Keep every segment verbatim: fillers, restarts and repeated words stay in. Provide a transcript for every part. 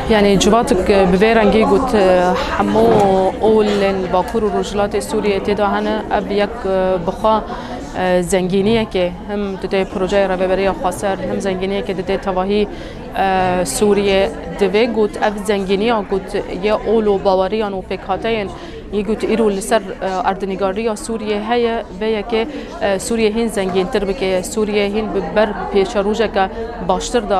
Yani civatik bi vê rengî got, hemû olên Bakur û Rojhilatê Sûriyê tê de hene, ev yek bi xwe zengîniyekê him didê projeyê Rêveberiya Xweser, him zengîniyekê didê tevahî Sûriyê. Divê got ev zengîniya got yê ol û baweriyan û pêkhateyên yê got îro li ser erdnîgariya Sûriyê heye, vê yekê Sûriyê hîn zengîntir bike, Sûriyê hîn bi ber pêşerojeke baştir de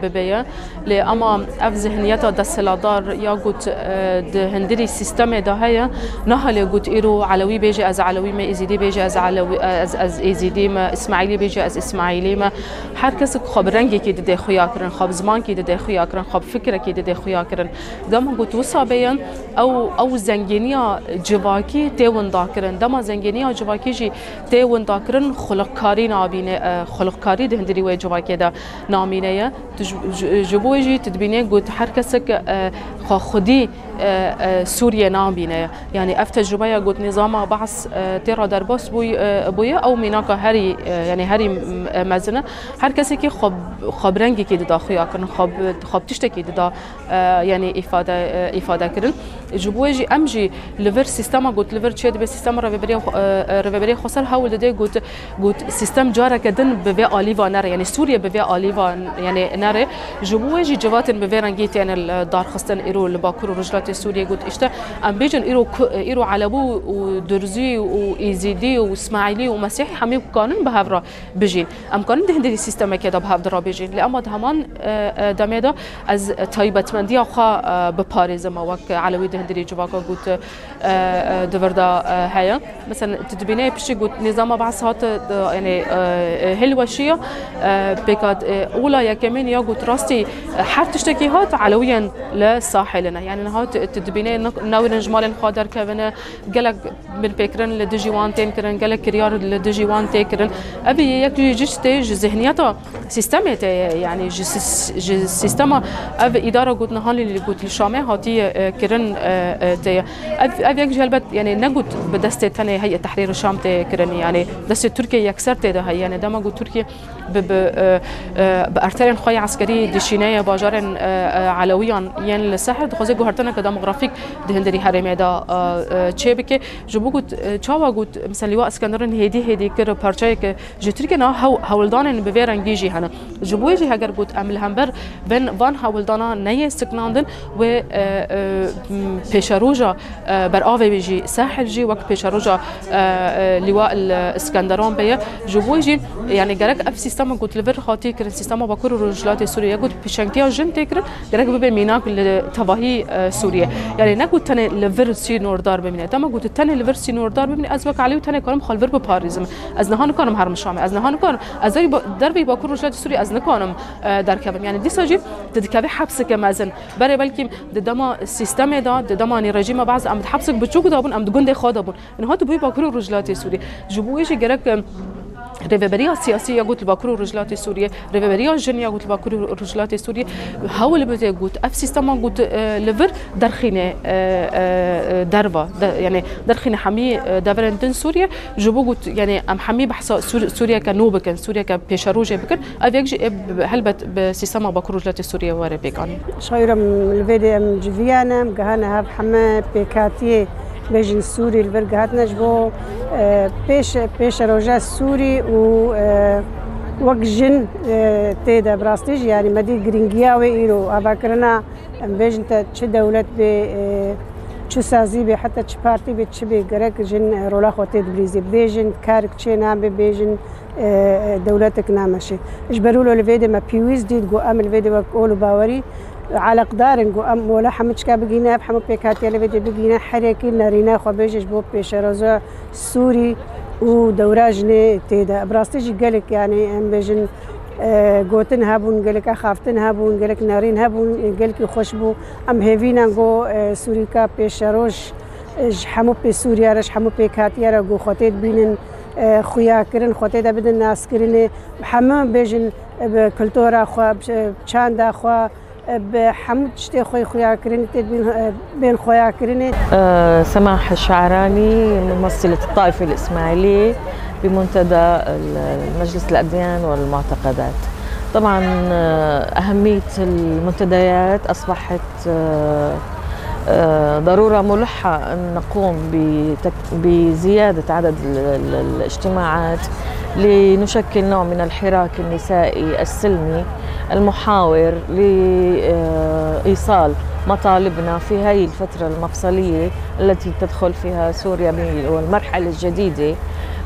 bibe ye. Lê ema ev zihniyeta desthilatdar ya got, e, di hundirî sîstemê de heye, nahelê got îro Elewî bêje ez Elewî me, Êzîdî bêje ez Elewî, ez, ez Êzîdî me, Îsmaîlî bêje ez Îsmaîlî me. Her kesek xwe bi rengekî didê xuya kirin, xwe bi zimankî didê xuya kirin, xwe bi fikrekî didê xuya kirin. Dema got wisa bêye, ew, ew zengîniya civakî tê winda kirin. Dema zengîniya civakî jî tê winda kirin, xuliqkarî nabîne, e, xuliqkarî di hundirî wê civakê de namîne ye. Tu ji, ji, ji bo wê jî tu dibînî got her kesek, e, xwe xwedî, e, e, Sûriyê nabîne. Yani ev tecrûbeya got nîzama Baas, e, tê re derbas bûy-, e, bûye, ew mînaka herî, e, yani herî, m-, e, mezin e. Her kesekî xwe, xwe bi rengekî dida xuya kirin, xwe bi, xwe bi tiştekî dida, e, yani îfade, e, îfade kirin. Ji bo wê jî em jî li vir sîstema got li vir çê dibe sîstema rêveberiya xwe-, e, e, rêveberiya xweser hewl dide got, got sîstem careke din bi vê alî ve nere, yani Sûriye bi vê alî ve, yani nere. Ji bo wê jî civatên bi vê rengî têne li darxistin îro li Bakur û Rojhilatê Sûriye got, îşte em bêjin îro ku-, îro Elewî û Durzî û Êzîdî û Îsmaîlî û Mesîhî hemî kanin bi hev re bijîn. Em karin di hundirî sîstemekê de bi hev dirabêjin. Lê ema di heman, e, e, demê de ez taybetmendiya xwe, e, biparêzim, wek Elewî di hundirî civaka got, e, e, di vir de, e, heye. Mesela tu dibînê piştî got nîzama Baas hat, e, yani, e, e, hilweşiya, e, pêkat, e, ola yekemîn ya got rastî, e, her tiştekî hat Elewiyên li sahêlin e. Yani niha tu, tu dibînê ne-, newêrin ji malên xwe derkevine, gelek binpêkirin li dijî wan tên kirin, gelek kiryar li dijî wan tê kirin. Ev yê yek jî ji tê ji zihniyeta sîstemê tê ye, yani ji sis-, ji sîstema ev îdara got niha li got li Şamê hatiye, e, kirin, e, e, tê ye. Ev, ev yek jî helbet, yani ne got bi destê tenê Heyet Tehrîr Şam tê kirin, yani destê Tirkiye yekser tê de heye, yani dema got Tirkiye bi, bi, e, e, bi erterên xwe yê eskerî dişîne ye bajarên, e, e, Elewiyan yên li Sehr, dixwaze guhertineke demografîk di hundirî herêmê de, e, e, çê bike. Ji bo got, e, çawa got, mesela Lîwa Eskenderin hêdî hêdî kir parçeyeke ji Tirkiye niha hew-, hewldanên bi vê rengî jî hene. Ji bo wê jî heger got em li hember vên van hewldana neyê siknandin wê, e, e, m, pêşeroja, e, beravê wê jî Sehil jî wek pêşeroja, e, e, Lîwa el Iskenderan beye. Ji bo wê jî yani gerek ev sîstema got li vir hatiye kirin, sîstema Bakur û Rojhilatê Sûriyê ya got pêşengtiya jin tê kirin, gerek bibe mînak li tevahî, e, Sûriyê. Yani ne got tenê li vir sînordar bimîne. Dema got tenê li vir sînordar bimîne, ez wek Elewî tenê karim xwe li vir biparêzim. Ez niha nikarim herim Şamê. Ez niha nikarim. Ez dervî ba-, dervî Bakur Rojhilatê Sûriyê ez nikarim, e, derkevim. Yani dîsa jî tu dikevî hepseke mezin. Berê belkî di dema sîstemê de, di dema nî rejîma Baas em di hepsek biçûk de bûn, em di gundê xwe de bûn. Niha tu bûyî Bakur û Rojhilatê Sûriyê. Ji bo wê jî gerek, em, rêveberiya siyasî ya got li Bakur û Rojhilatê Sûriyê, rêveberiya jin ya got li Bakur û Rojhilatê Sûriyê, hewl bide got, ev sîstema got, e, li vir derxîne, e, e, e, derva, de, yani derxîne hemî, e, deverên din Sûriyê, ji bo got, yani em hemî behsa Sûr-, Sûriyeke nû bikin, Sûriyeke pêşerojê bikin, ev yek jî ê bi, helbet bi sîstema Bakur Rojhilatê Sûriyê were pêkanîn. Şaîr em li vê de em civiyan em gihane hev heme pêkhatiyê bêjin Sûrî li vir gihatine ji bo, e, pêş, pêşeroja Sûrî û, e, wek jin, e, tê de bi rastî jî, yanî me dî girîngiya wê îro avakirina, em bêjin te çi dewlet bê, e, çi sazî bê, heta çi partî bê, çi bê, gerek jin, e, rola xwe tê dibirîzê. Bêjin karek çê nabe, bêjin, e, e, dewletek nameşê. Ji ber wilo li vê de me pêwîst dît, got em li vê de wek ol û bawerî eleqdar in, got em mola hemû çika bigihîne, ev hemû pêkhatiya li vê de bigihîne, her yekî nerîna xwe bêje ji bo pêşeroja Sûrî û dewra jinê tê de. Bi rastî jî gelek, yanî em bêjin, e, gotin hebûn, gelek axaftin hebûn, gelek nerîn hebûn, gelekî xweş bû. Em hêvî ne got, e, Sûrîka pêşeroj, e, ji hemû pê Sûriya re, ji hemû pêkhatiya re got xwe tê dibînin, e, xuya kirin, xwe tê de bidin naskirinê. Bi hemû bêjin, e, bi kultura xwe, bi çanda xwe, e, bi hemû tiştê xwe xuya kirin, tê dibîn, e, bên xuya kirinê. آه، سماح الشعراني ممثلة الطائفة الإسماعيلية بمنتدى ال-، مجلس الأديان والمعتقدات. طبعًا، آه، أهمية المنتديات أصبحت، آه، آه، ضرورة ملحة أن نقوم بتك-، بزيادة عدد ال-، ال-، الاجتماعات لنشكل نوع من الحراك النسائي السلمي المحاور لإيصال مطالبنا في هاي الفترة المفصلية التي تدخل فيها سوريا بال-، والمرحلة الجديدة،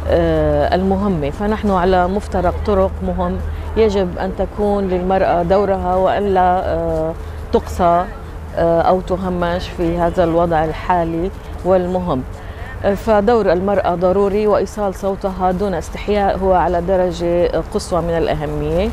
آه، المهمة. فنحن على مفترق طرق مهم، يجب أن تكون للمرأة دورها وألا، آه، تقصى، آه، أو تهمش في هذا الوضع الحالي والمهم. آه، فدور المرأة ضروري، وإيصال صوتها دون استحياء هو على درجة قصوى من الأهمية.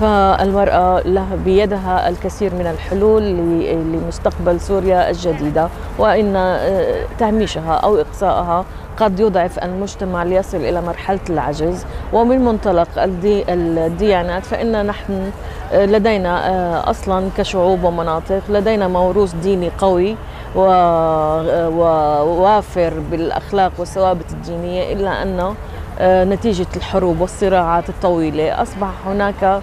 فالمرأة لها بيدها الكثير من الحلول ل-، لمستقبل سوريا الجديدة، وإن، آه، تهميشها أو إقصائها قد يضعف المجتمع ليصل إلى مرحلة العجز. ومن منطلق الدي-، الديانات، فإن نحن، آه، لدينا، آه، أصلًا كشعوب ومناطق لدينا موروث ديني قوي و-، ووافر بالأخلاق والثوابت الدينية، إلا أنه، آه، نتيجة الحروب والصراعات الطويلة أصبح هناك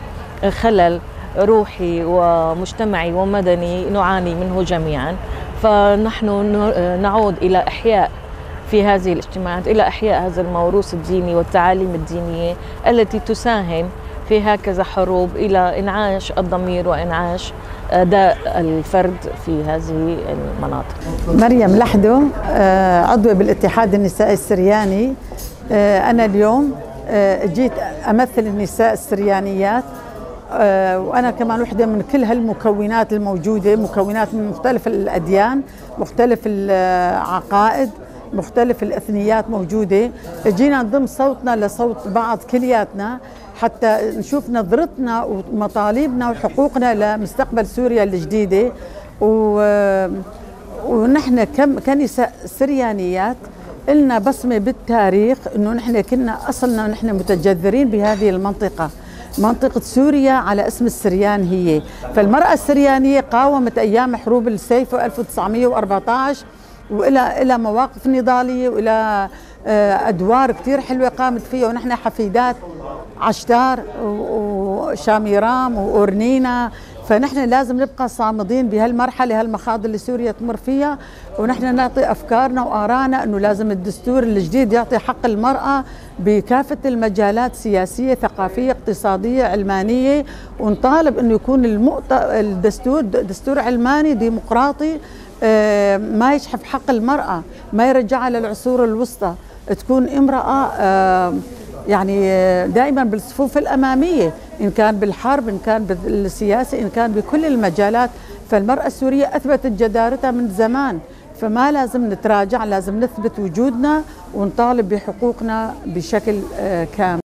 خلل روحي ومجتمعي ومدني نعاني منه جميعًا. فنحن ن-، نعود إلى إحياء في هذه الاجتماعات، إلى إحياء هذا الموروث الديني والتعاليم الدينية التي تساهم في هكذا حروب إلى إنعاش الضمير وإنعاش أداء الفرد في هذه المناطق. مريم لحدو، آه، عضوة بالاتحاد النسائي السرياني. آه، أنا اليوم، آه، جيت أمثل النساء السريانيات. آه، وأنا كمان وحدة من كل هالمكونات الموجودة، مكونات من مختلف الأديان، مختلف العقائد، مختلف الإثنيات موجودة. جينا نضم صوتنا لصوت بعض كلياتنا حتى نشوف نظرتنا ومطالبنا وحقوقنا لمستقبل سوريا الجديدة. و-، ونحن كم-، كنساء سريانيات إلنا بصمة بالتاريخ، إنه نحن كنا أصلنا نحن متجذرين بهذه المنطقة، منطقة سوريا على اسم السريان هي. فالمرأة السريانية قاومت أيام حروب السيف ألف وتسعمية وأربعتاش، وإلى، إلى مواقف نضالية، وإلى، آه، أدوار كتير حلوة قامت فيها، ونحن حفيدات عشتار و-، وشاميرام وأورنينا. فنحن لازم نبقى صامدين بهالمرحلة، هالمخاض اللي سوريا تمر فيها، ونحن نعطي أفكارنا وآرائنا إنه لازم الدستور الجديد يعطي حق المرأة بكافة المجالات، سياسية، ثقافية، اقتصادية، علمانية، ونطالب إنه يكون المؤت-، الدستور د-، دستور علماني ديمقراطي، آه، ما يجحف حق المرأة، ما يرجعها للعصور الوسطى، تكون امرأة، آه، يعني، آه، دائمًا بالصفوف الأمامية، إن كان بالحرب، إن كان بالسياسة، إن كان بكل المجالات. فالمرأة السورية أثبتت جدارتها من زمان، فما لازم نتراجع، لازم نثبت وجودنا ونطالب بحقوقنا بشكل، آه، كامل.